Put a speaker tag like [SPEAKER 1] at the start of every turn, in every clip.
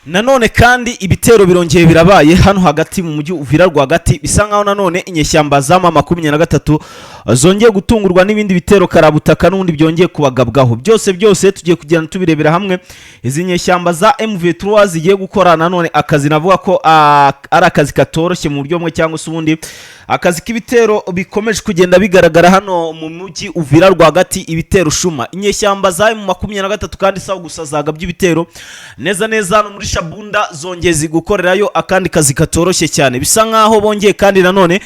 [SPEAKER 1] Nanone kandi ibitero birongeye birabaye hano hagati mu mujyi Uvira rwagati. Bisa nkaho nanone inyeshyamba za M23 zongeye gutungurwa n'ibindi bitero karabutaka n'ubundi byongeye kubagabwaho. Byose byose tugiye kugenda tubirebera hamwe. Izi nyeshyamba za M23 zigiye gukora nanone akazi navuga ko ari akazi katoroshye mu buryo bumwe cyangwa se ubundi, akazi k'ibitero bikomeje kugenda bigaragara hano mu mujyi Uvira rwagati. Ibitero shuma inyeshyamba za M23 kandi sawa gusa zagabye ibitero neza neza hano muri Shabunda, zongeye zigukorerayo akandi kazi katoroshye cyane. Bisa nkaho bongeye kandi nanone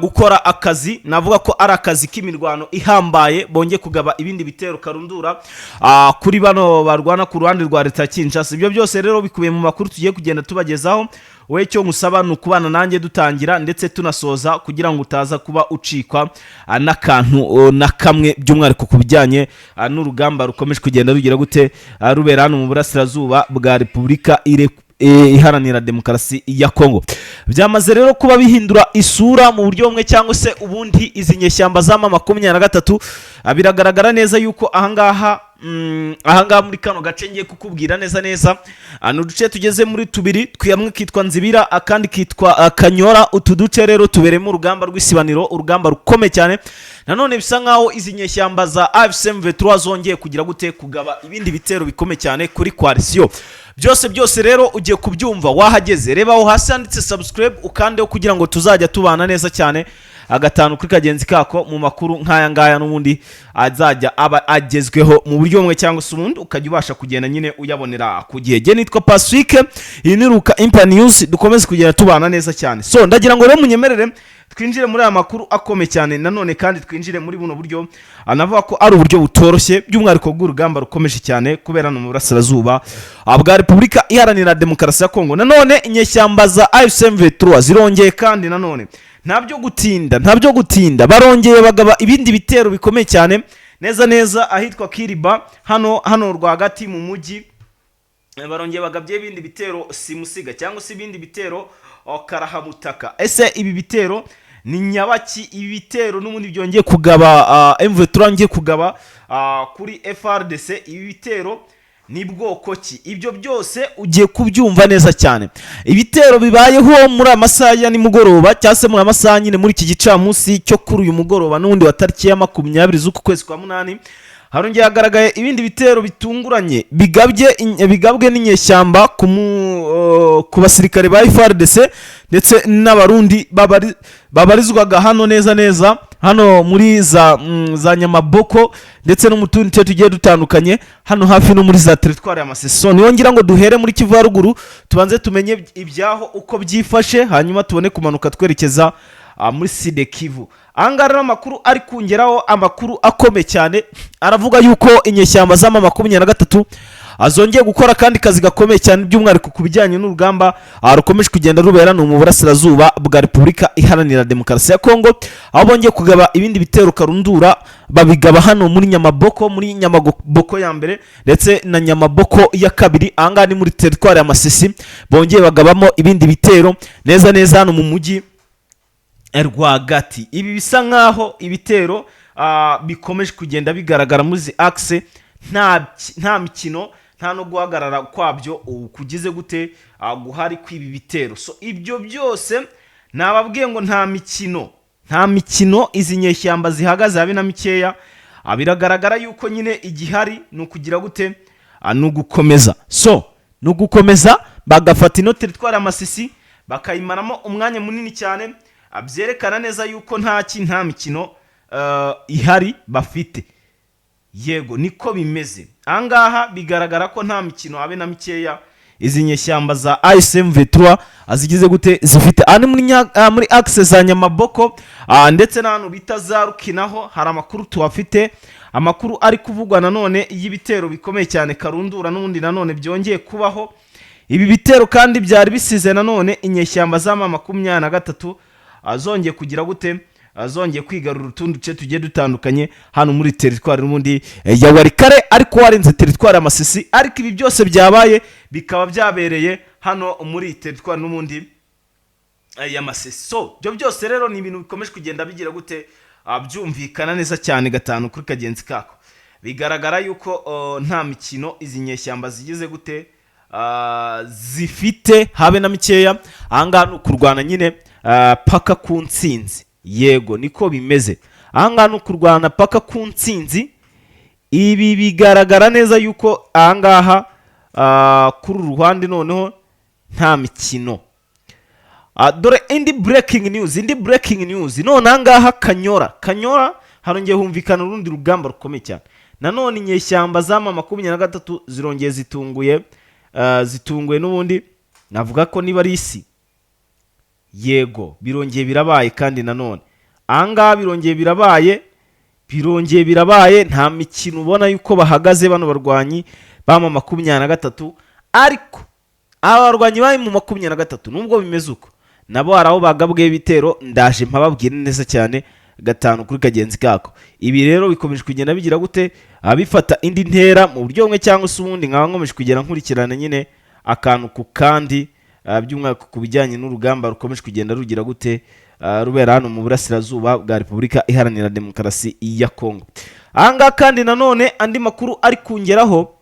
[SPEAKER 1] gukora akazi navuga ko ari akazi k'imirwano ihambaye. Bongeye kugaba ibindi bitero karundura kuri bano barwana ku ruhande rwa leta ya Kinshasa. Ibyo byose rero bikubiye mu makuru tugiye kugenda tubagezaho. Wowe icyo nkusaba ni ukubana nanjye dutangira ndetse tunasoza, kugira ngo utaza kuba ucikwa n'akantu na kamwe, by'umwihariko ku bijyanye n'urugamba rukomeje kugenda rugira gute, rubera hano mu burasirazuba bwa Repubulika Iharanira Demokarasi ya Kongo. Byamaze rero kuba bihindura isura mu buryo bumwe cyangwa se ubundi. Izi nyeshyamba za M23 biragaragara neza yuko ahangaha muri kano gace ngiye kukubwira neza neza, ni uduce tugeze muri tubiri, kamwe kitwa Nzibira, akandi kitwa Kanyora. Utu duce rero tubereyemo urugamba rw'isibaniro, urugamba rukomeye cyane. Nanone bisa nkaho izi nyeshyamba za AFC M23 zongeye kugira gute, kugaba ibindi bitero bikomeye cyane kuri coalition. Byose byose rero ugiye kubyumva wahageze. Reba aho hasi handitse subscribe, ukandeho kugira ngo tuzajya tubana neza cyane agatanu kuri kagenzi kako mu makuru nk'aya ngaya n'ubundi azajya aba agezweho mu buryo bumwe cyangwa se ubundi, ukajya ubasha kugenda nyine uyabonera ku gihe. Jye nitwa Pacifique, iyi ni Ruka Impa News. Dukomeze kugenda tubana neza cyane. So ndagira ngo rero munyemerere twinjire muri aya makuru akomeye cyane, nanone kandi twinjire muri buno buryo anavuga ko ari uburyo butoroshye, by'umwihariko bw'urugamba rukomeje cyane kubera no mu burasirazuba bwa Repubulika Iharanira Demokarasi ya Kongo. Nanone inyeshyamba za AFC M23 zirongeye kandi nanone, nta byo gutinda, nta byo gutinda, barongeye bagaba ibindi bitero bikomeye cyane neza neza ahitwa Kiriba, hano rwagati mu mujyi. Barongeye bagabye ibindi bitero simusiga cyangwa se ibindi bitero karahabutaka. Ese ibi bitero ni nyabaki? Ibi bitero n'ubundi byongeye kugaba M23 ngiye kugaba kuri FARDC, ibi bitero ni bwoko ki? Ibyo byose ugiye kubyumva neza cyane. Ibitero bibayeho muri aya masaha ya nimugoroba, cyangwa se muri aya masaha nyine muri iki gicamunsi cyo kuri uyu mugoroba n'ubundi wa tariki ya 20 z'uku kwezi kwa munani, harongeye hagaragaye ibindi bitero bitunguranye bigabwe n'inyeshyamba ku basirikare ba FARDC ndetse n'Abarundi babarizwaga hano neza neza hano muri za Nyamaboko ndetse no mu tundi duce tugiye dutandukanye hano hafi no muri za teritwari ya Masisi. Niyo ngira ngo duhere muri Kivu ya Ruguru, tubanze tumenye ibyaho uko byifashe, hanyuma tubone kumanuka twerekeza muri Sud Kivu. Ahangaha rero amakuru ari kungeraho, amakuru akomeye cyane, aravuga yuko inyeshyamba za M23 zongeye gukora akandi kazi gakomeye cyane, by'umwihariko ku bijyanye n'urugamba rukomeje kugenda rubera ni mu burasirazuba bwa Repubulika Iharanira Demokarasi ya Kongo, aho bongeye kugaba ibindi bitero karundura, babigaba hano muri Nyamaboko, muri Nyamaboko ya mbere ndetse na Nyamaboko ya kabiri. Ahangaha ni muri teritwari ya Masisi. Bongeye bagabamo ibindi bitero neza neza hano mu mujyi rwagati. Ibi bisa nkaho ibitero bikomeje kugenda bigaragara muri izi axe, nta mikino, nta no guhagarara kwabyo kugize gute, guhari kw'ibi bitero. So ibyo byose nababwiye ngo nta mikino, nta mikino izi nyeshyamba zihagaze habe na mikeya. Biragaragara yuko nyine igihari ni ukugira gute? Ni ugukomeza. So ni ugukomeza bagafata ino teritwari ya Masisi, bakayimaramo umwanya munini cyane. Byerekana neza yuko nta mikino ihari bafite. Yego, niko bimeze. Ahangaha bigaragara ko nta mikino habe na mikeya izi nyeshyamba za AFC M23 zigize gute, zifite. Aha ni muri axe za Nyamaboko ndetse n'ahantu bita za Rukinaho hari amakuru tuhafite, amakuru ari kuvugwa nanone y'ibitero bikomeye cyane karundura n'ubundi nanone byongeye kubaho. Ibi bitero kandi byari bisize nanone inyeshyamba za M23 zongeye kugira gute, zongeye kwigarura utundi duce tugiye dutandukanye hano muri teritwari n'ubundi ya Walikale, ariko warenze teritwari ya Masisi. Ariko ibi byose byabaye bikaba byabereye hano muri teritwari n'ubundi ya Masisi. So ibyo byose rero ni ibintu bikomeje kugenda bigira gute, byumvikana neza cyane gatanu kuri kagenzi kako. Bigaragara yuko nta mikino izi nyeshyamba zigize gute, zifite habe na mikeya. Ahangaha ni ukurwana nyine paka ku ntsinzi. Yego, niko bimeze, ahangaha ni ukurwana paka ku ntsinzi. Ibi bigaragara neza yuko ahangaha kuri uru ruhande noneho nta mikino. Dore indi breaking news, indi breaking news none ahangaha Kanyora harongeye humvikana urundi rugamba rukomeye cyane. Nanone inyeshyamba za M23 zirongeye zitunguye n'ubundi navuga ko niba ari isi. Yego, birongeye birabaye kandi nanone ahangaha birongeye birabaye, birongeye birabaye. Nta mikino, ubona yuko bahagaze bano barwanyi ba M23. Ariko aba barwanyi bari mu 23, nubwo bimeze uko, nabo hari aho bagabweho ibitero. Ndaje mpababwire neza cyane gatanu kuri kagenzi kako. Ibi rero bikomeje kugenda bigira gute, abifata indi ntera mu buryo bumwe cyangwa se ubundi. Nkaba nkomeje kugenda nkurikirana nyine akantu ku kandi, by'umwihariko ku bijyanye n'urugamba rukomeje kugenda rugira gute, rubera hano mu burasirazuba bwa Repubulika Iharanira Demokarasi ya Kongo. Ahangaha kandi nanone andi makuru ari kungeraho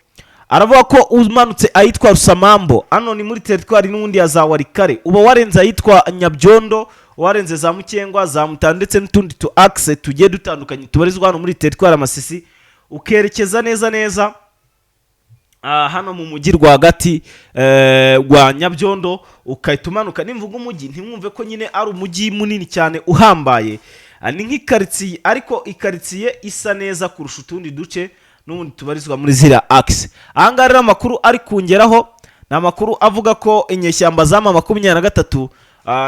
[SPEAKER 1] aravuga ko umanutse ahitwa Rusamambo, hano ni muri teritwari n'ubundi ya za Walikale, uba warenze ahitwa Nyabyondo, warenze za Mukengwa, za Mutanda ndetse n'utundi tu axe tugiye dutandukanye tubarizwa hano muri teritwari Masisi, ukerekeza neza neza hano mu mujyi rwagati rwa Nyabyondo, ukahita umanuka. Nimvuga umujyi ntimwumve ko nyine ari umujyi munini cyane uhambaye. Ni nk'ikaritsiye, ariko ikaritsiye isa neza kurusha utundi duce n'ubundi tubarizwa muri ziriya axe. Ahangaha rero amakuru ari kungeraho ni amakuru avuga ko inyeshyamba za M23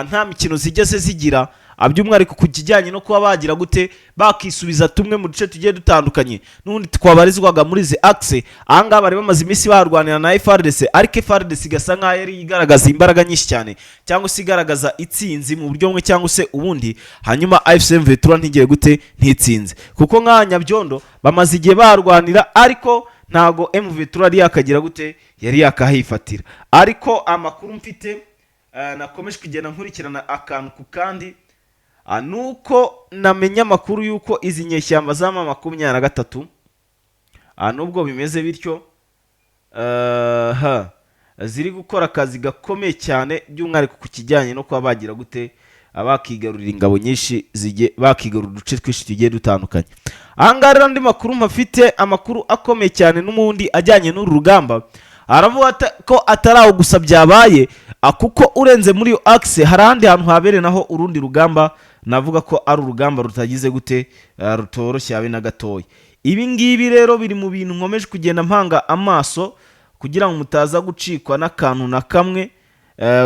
[SPEAKER 1] nta mikino zigeze zigira, by'umwihariko ku kijyanye no kuba bagira gute, bakisubiza tumwe mu duce tugiye dutandukanye n'ubundi twabarizwaga muri izi axe. Ahangaha bari bamaze iminsi barwanira na FARDC, ariko FARDC igasa nk'aho yari igaragaza imbaraga nyinshi cyane cyangwa se igaragaza itsinzi mu buryo bumwe cyangwa se ubundi, hanyuma AFC M23 ntigire gute, ntitsinze, kuko nk'aha Nyabyondo bamaze igihe barwanira, ariko ntago M23 yari yakagira gute, yari yakahifatira. Ariko amakuru mfite, nakomeje kugenda nkurikirana akantu ku kandi, nuko namenya amakuru y'uko izi nyeshyamba za M23, nubwo bimeze bityo, ha, ziri gukora akazi gakomeye cyane, by'umwihariko ku kijyanye no kuba bagira gute, bakigarurira ingabo nyinshi, bakigarurira uduce twinshi tugiye dutandukanye. Ahangaha rero andi makuru mpafite, amakuru akomeye cyane n'ubundi ajyanye n'uru rugamba, aravuga ko atari aho gusa byabaye, kuko urenze muri iyo axe hari ahandi hantu habereye naho urundi rugamba, navuga ko ari urugamba rutagize gute, rutoroshye habe na gatoya. Ibi ngibi rero biri mu bintu nkomeje kugenda mpanga amaso kugira ngo mutaza gucikwa n'akantu na kamwe,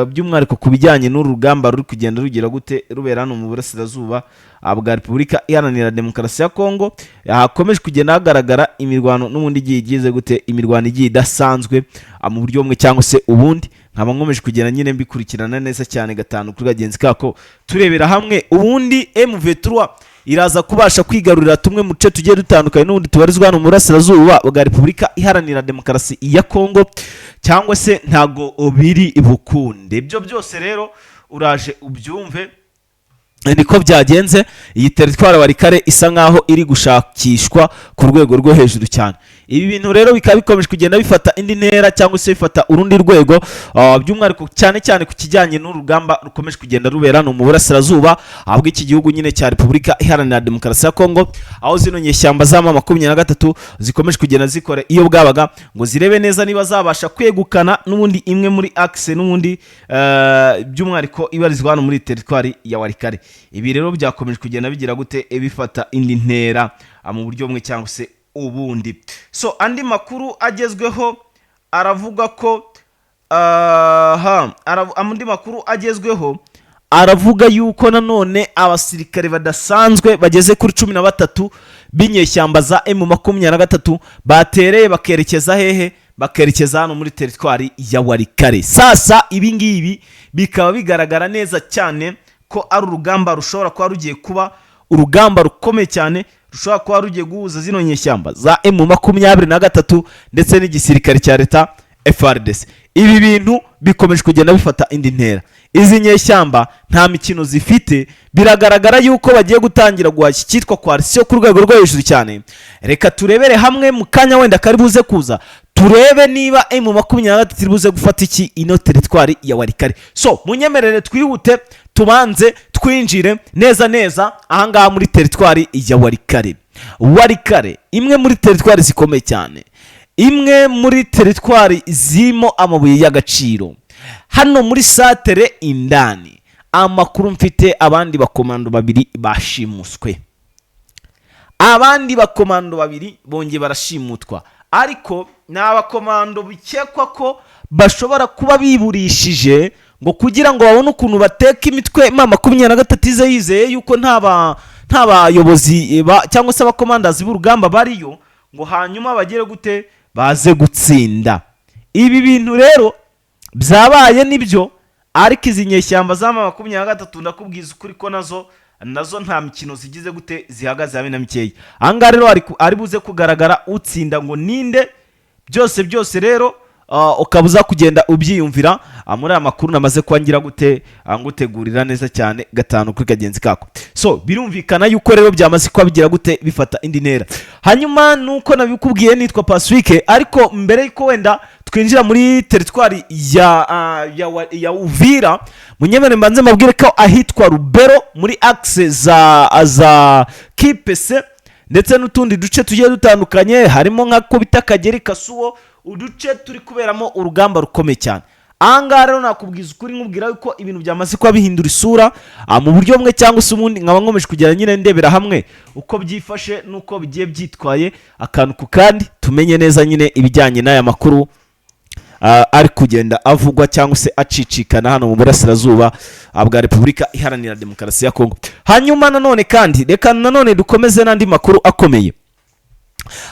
[SPEAKER 1] by'umwihariko ku bijyanye n'uru rugamba ruri kugenda rugira gute, rubera hano mu burasirazuba bwa Repubulika Iharanira Demokarasi ya Kongo. Hakomeje kugenda hagaragara imirwano n'ubundi igiye igize gute, imirwano igiye idasanzwe mu buryo bumwe cyangwa se ubundi. Nkaba nkomeje kugenda nyine mbikurikirana neza cyane gatanu kuri kagenzi kako, turebera hamwe ubundi M23 iraza kubasha kwigarurira tumwe mu duce tugiye dutandukanye n'ubundi tubarizwa hano mu burasirazuba bwa Repubulika Iharanira Demokarasi ya Kongo, cyangwa se ntago biri bukunde. Ibyo byose rero uraje ubyumve niko byagenze. Iyi teritwari Walikale isa nkaho iri gushakishwa ku rwego rwo hejuru cyane. Ibi bintu rero bikaba bikomeje kugenda bifata indi ntera cyangwa se bifata urundi rwego, by'umwihariko cyane cyane ku kijyanye n'urugamba rukomeje kugenda rubera hano mu burasirazuba bw'iki gihugu nyine cya Repubulika Iharanira Demokarasi ya Kongo, aho zino nyeshyamba za M23 zikomeje kugenda zikora iyo bwabaga ngo zirebe neza niba zabasha kwegukana n'ubundi imwe muri axe n'ubundi, by'umwihariko ibarizwa hano muri teritwari ya Walikale. Ibi rero byakomeje kugenda bigira gute, bifata indi ntera mu buryo bumwe cyangwa se ubundi. So andi makuru agezweho aravuga ko aha andi makuru agezweho aravuga yuko nanone abasirikare badasanzwe bageze kuri 13 b'inyeshyamba za M23 batereye bakerekeza hehe? Bakerekeza hano muri teritwari ya Walikale. Sasa ibi ngibi bikaba bigaragara neza cyane ko ari urugamba rushobora kuba rugiye kuba urugamba rukomeye cyane, rushobora kuba rugiye guhuza zino nyeshyamba za M23 ndetse n'igisirikare cya leta FARDC. Ibi bintu bikomeje kugenda bifata indi ntera. Izi nyeshyamba nta mikino zifite, biragaragara yuko bagiye gutangira guhashya icyitwa coalition ku rwego rwo hejuru cyane. Reka turebere hamwe mu kanya wenda kari buze kuza, Turebe niba M23 iri buze gufata iki ino teritwari ya Walikale. So munyemerere twihute, tubanze twinjire neza neza ahangaha muri teritwari ya Walikale. Walikale, imwe muri teritwari zikomeye cyane, imwe muri teritwari zirimo amabuye y'agaciro hano muri satere indani. Amakuru mfite, abandi bakomando babiri bashimuswe, abandi bakomando babiri bongeye barashimutwa, ariko ni abakomando bikekwa ko bashobora kuba biburishije ngo kugira ngo babone ukuntu bateka imitwe M23 ize yizeye yuko nta bayobozi cyangwa se abakomandazi b'urugamba bariyo, ngo hanyuma bagere gute, baze gutsinda. Ibi bintu rero byabaye nibyo, ariko izi nyeshyamba za M23, ndakubwiza ukuri ko nazo nta mikino zigize gute, zihagaze habe na mikeya. Ahangaha rero ari buze kugaragara utsinda ngo ninde. Byose byose rero ukaba uza kugenda ubyiyumvira muri aya makuru namaze kuba ngira gute, ngutegurira neza cyane gatanu kuri kagenzi kako. So birumvikana yuko rero byamaze kuba bigira gute, bifata indi ntera. Hanyuma nuko nabikubwiye, nitwa Pacifique, ariko mbere yuko wenda twinjira muri teritwari ya Uvira, munyemere mbanze mbabwire ko ahitwa Rubero muri axe za Kipese ndetse n'utundi duce tugiye dutandukanye, harimo nka ko bita Kageri, Kasuwo, uduce turi kuberamo urugamba rukomeye cyane. Ahangaha rero nakubwiza ukuri nkubwira yuko ibintu byamaze kuba bihindura isura mu buryo bumwe cyangwa se ubundi, nkaba nkomeje kugenda nyine ndebera hamwe uko byifashe n'uko bigiye byitwaye akantu ku kandi, tumenye neza nyine ibijyanye n'aya makuru ari kugenda avugwa cyangwa se acicikana hano mu burasirazuba bwa Repubulika Iharanira Demokarasi ya Kongo. Hanyuma nanone kandi reka nanone dukomeze n'andi makuru akomeye,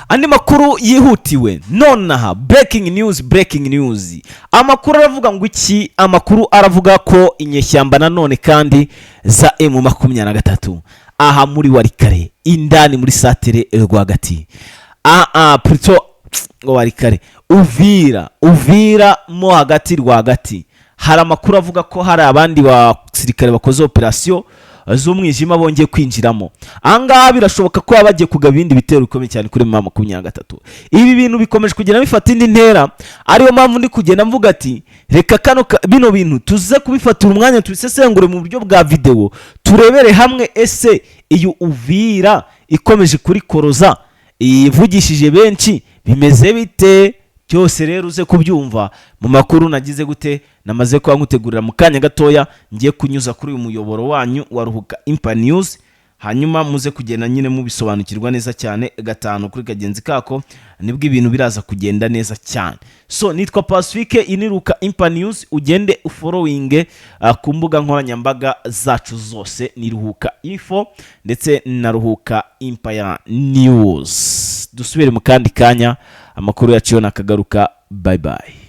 [SPEAKER 1] andi makuru yihutiwe nonaha. Breaking news, breaking news! Amakuru aravuga ngo iki? Amakuru aravuga ko inyeshyamba nanone kandi za M23 aha muri Walikale indani muri satere rwagati, plutôt ngo Walikale, Uvira, Uvira mo hagati rwagati, hari amakuru avuga ko hari abandi basirikare bakoze operasiyo z'umwijima bongeye kwinjiramo. Ahangaha birashoboka ko baba bagiye kugaba ibindi bitero bikomeye cyane kuri M23. Ibi bintu bikomeje kugenda bifata indi ntera, ariyo mpamvu ndi kugenda mvuga ati reka bino bintu tuze kubifatira umwanya, tubisesengure mu buryo bwa videwo, turebere hamwe ese iyo Uvira ikomeje kurikoroza ivugishije benshi bimeze bite. Byose rero uze kubyumva mu makuru nagize gute, namaze kuba nkutegurira mu kanya gatoya ngiye kunyuza kuri uyu muyoboro wanyu wa Ruhuka Impa News, hanyuma muze kugenda nyine mubisobanukirwa neza cyane gatanu kuri kagenzi kako, nibwo ibintu biraza kugenda neza cyane. So nitwa Pacifique, iyi ni Ruka Impa News. Ugende ufollowinge ku mbuga nkoranyambaga zacu zose, ni Ruhuka Info ndetse na Ruhuka Empire News. Dusubire mu kandi kanya, amakuru yacu yo nakagaruka. Bye bye.